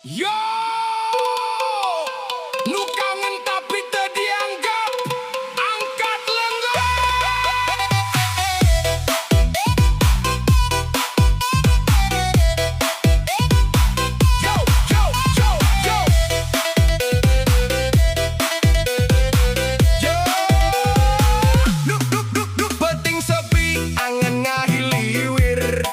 Yo! Nu kangen tapi teu dianggap. Angkat lengan. Yo, yo, yo, yo. Yo. Duk duk duk duk peuting sepi angen ngahiliwir.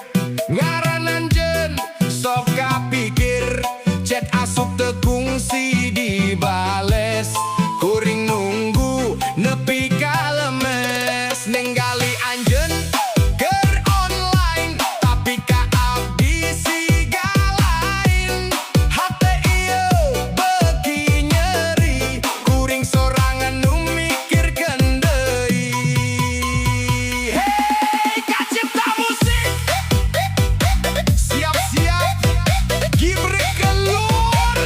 Ngaran anjeun sok kapikir. Chat asup teu kungsi dibales. Kuring nunggu nepi ka lemes. Ninggali anjeun keur online tapi ka abdi siga lain. Hate ieu beuki nyeri. Kuring sorangan nu mikirkeun deui. Hey, Kacipta Musik. Siap-siap Gibrikeun lur.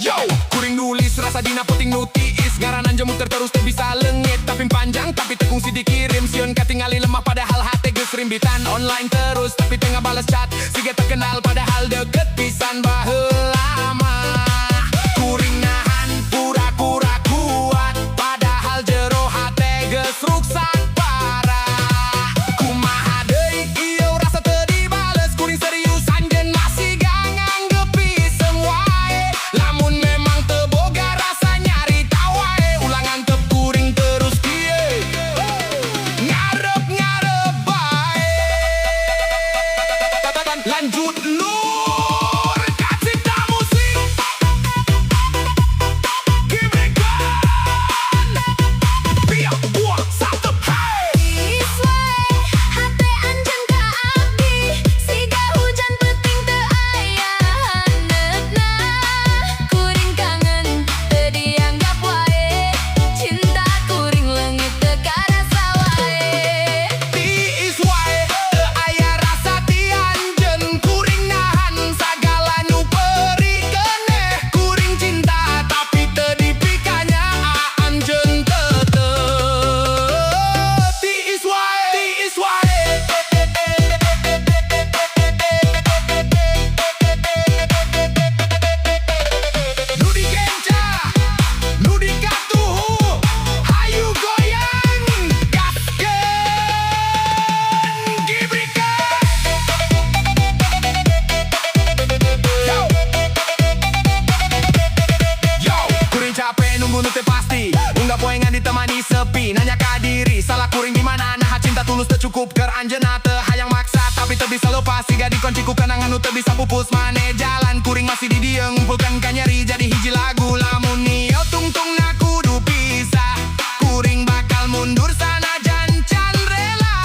Yo, kuring nulis rasa dina peuting nu tiis. Ngaran anjeun muter terus teu bisa leungit. Tapi panjang tapi teu kungsi dikirim. Sieun katingali lemah padahal hate geus rimbitan. Online terus tapi teu ngabales chat. Siga teu kenal padahal deket pisan baheula mah. Kuring nahan pura-pura kuat padahal jero hate geus ruksak parah. Kumaha deui ieu rasa teu dibales. Kuring serius, anjeun masih gak nganggep iseng wae. Lamun memang teu boga rasa, nyarita wae. Ulah ngantep kuring terus kieu. Ngarep-ngarep bae. Lanjut lur. Kacipta Musik. Gibrikeun. Tiga, dua, satu, hey! Tiis wae hate anjeun ka abdi siga hujan peuting teu aya haneutna. Kuring kangen teu dianggap wae. Cinta kuring leungit teu karasa wae. Tiis wae teu aya rasa ti anjeun. Kuring nahan sagala nu perih keneh. Kuring cinta tapi teu dipikanyaah anjeun tetep. Tiis wae, tiis wae. Nu dikenca, nu dikatuhu, hayu goyang, gaskeun, gibrikeun. Yo, yo, kuring capek nunggu nu teu pasti. Unggal poe ngan ditemani sepi. Nanya ka diri, salah kuring di mana? Nah, cinta tulus teu cukup keur anjeunna. Teu hayang maksa tapi teu bisa lepas. Siga dikunci ku kenangan nu teu bisa pupus. Maneh jalan, kuring masih di dieu ngumpulkeun kanyeri jadi hiji lagu. Lamun ieu tungtungna kudu pisah, kuring bakal mundur sanajan can rela.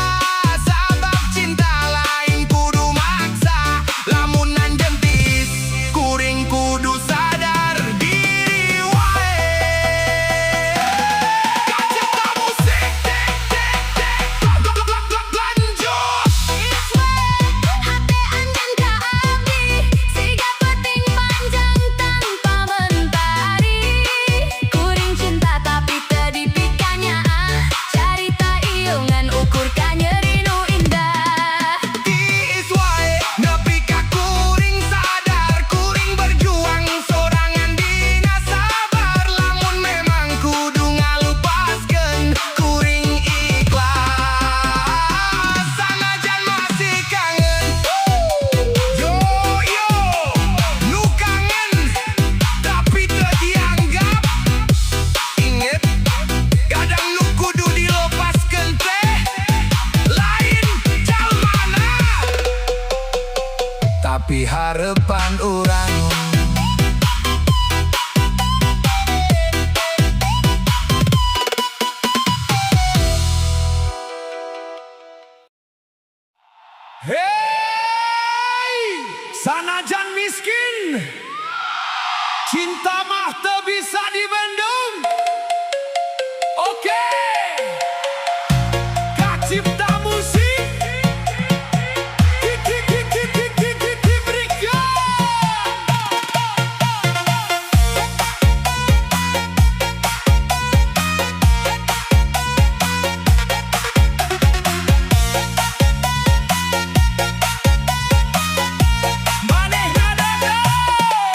Sabab cinta lain kudu maksa. Lamun anjeun tiis, kuring kudu sadar diri wae. Kacipta Musik, tek tek tek, lanjut. Tiis wae hate anjeun ka abdi siga peuting panjang tanpa mentari. Kuring cinta tapi teu dipikanyaah. Carita ieu ngan ukur kanyeri nu indah. Tiis wae nepi ka kuring sadar. Kuring berjuang sorangan dina sabar. Lamun memang kudu ngalupaskeun, kuring ikhlas sanajan masih kangen. Yo yo, nu kangen tapi teu dianggap. Inget, kadang nu kudu dilepaskeun teh lain jalmana tapi harapan urang. Hey, sanajan miskin, cinta mah teu bisa dibendung. Oke, Kacipta Musik. Gibrikeun. Manehna dagang.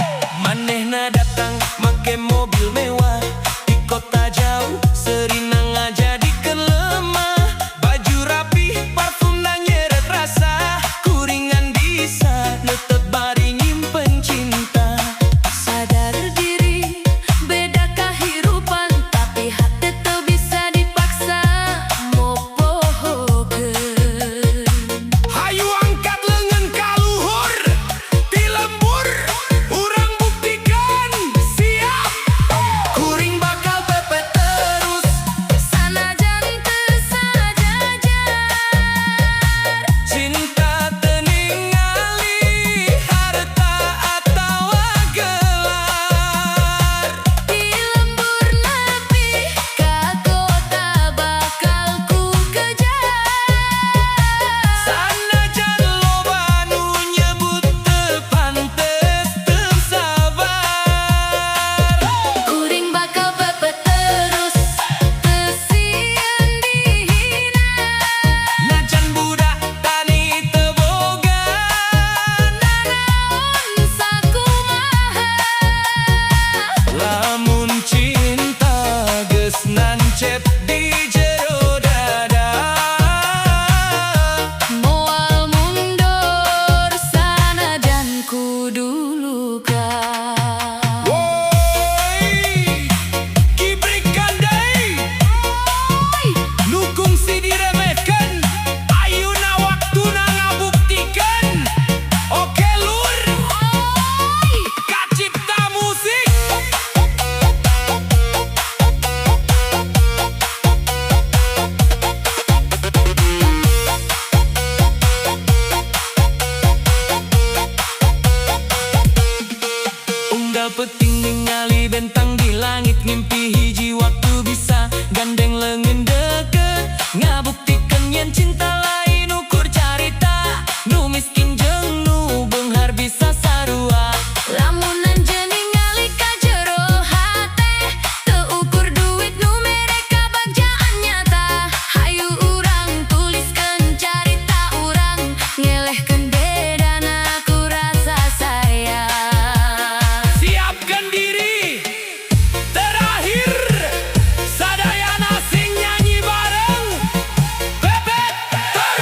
Unggal peuting ningali bentang di langit, ngimpi hiji waktu bisa gandeng leungeun deket, ngabuktikeun yen cinta lain ukur carita. Nu miskin jeung nu beunghar bisa sarua. Lamun anjeun ningali ka jero hate, teu ukur duit nu mere kabagjaan nyata. Hayu urang tuliskeun carita urang, ngelehkeun bedana ku rasa sayang. Siapkan diri. Terakhir, sadayana sing nyanyi bareng. Bebek terus.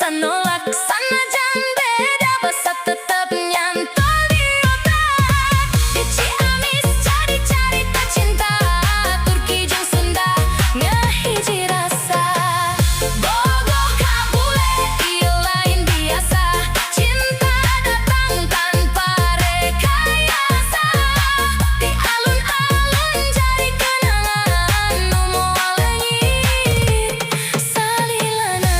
bisa nolak. Sanajan beda basa tetep nyantol di otak. Di Ciamis jadi carita cinta, Turki jeung Sunda ngahiji rasa. Bogoh ka bule ieu lain biasa. Cinta datang tanpa rekayasa. Di alun-alun jadi kenangan nu moal leungit salilana.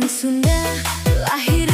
Urang Sunda lahir.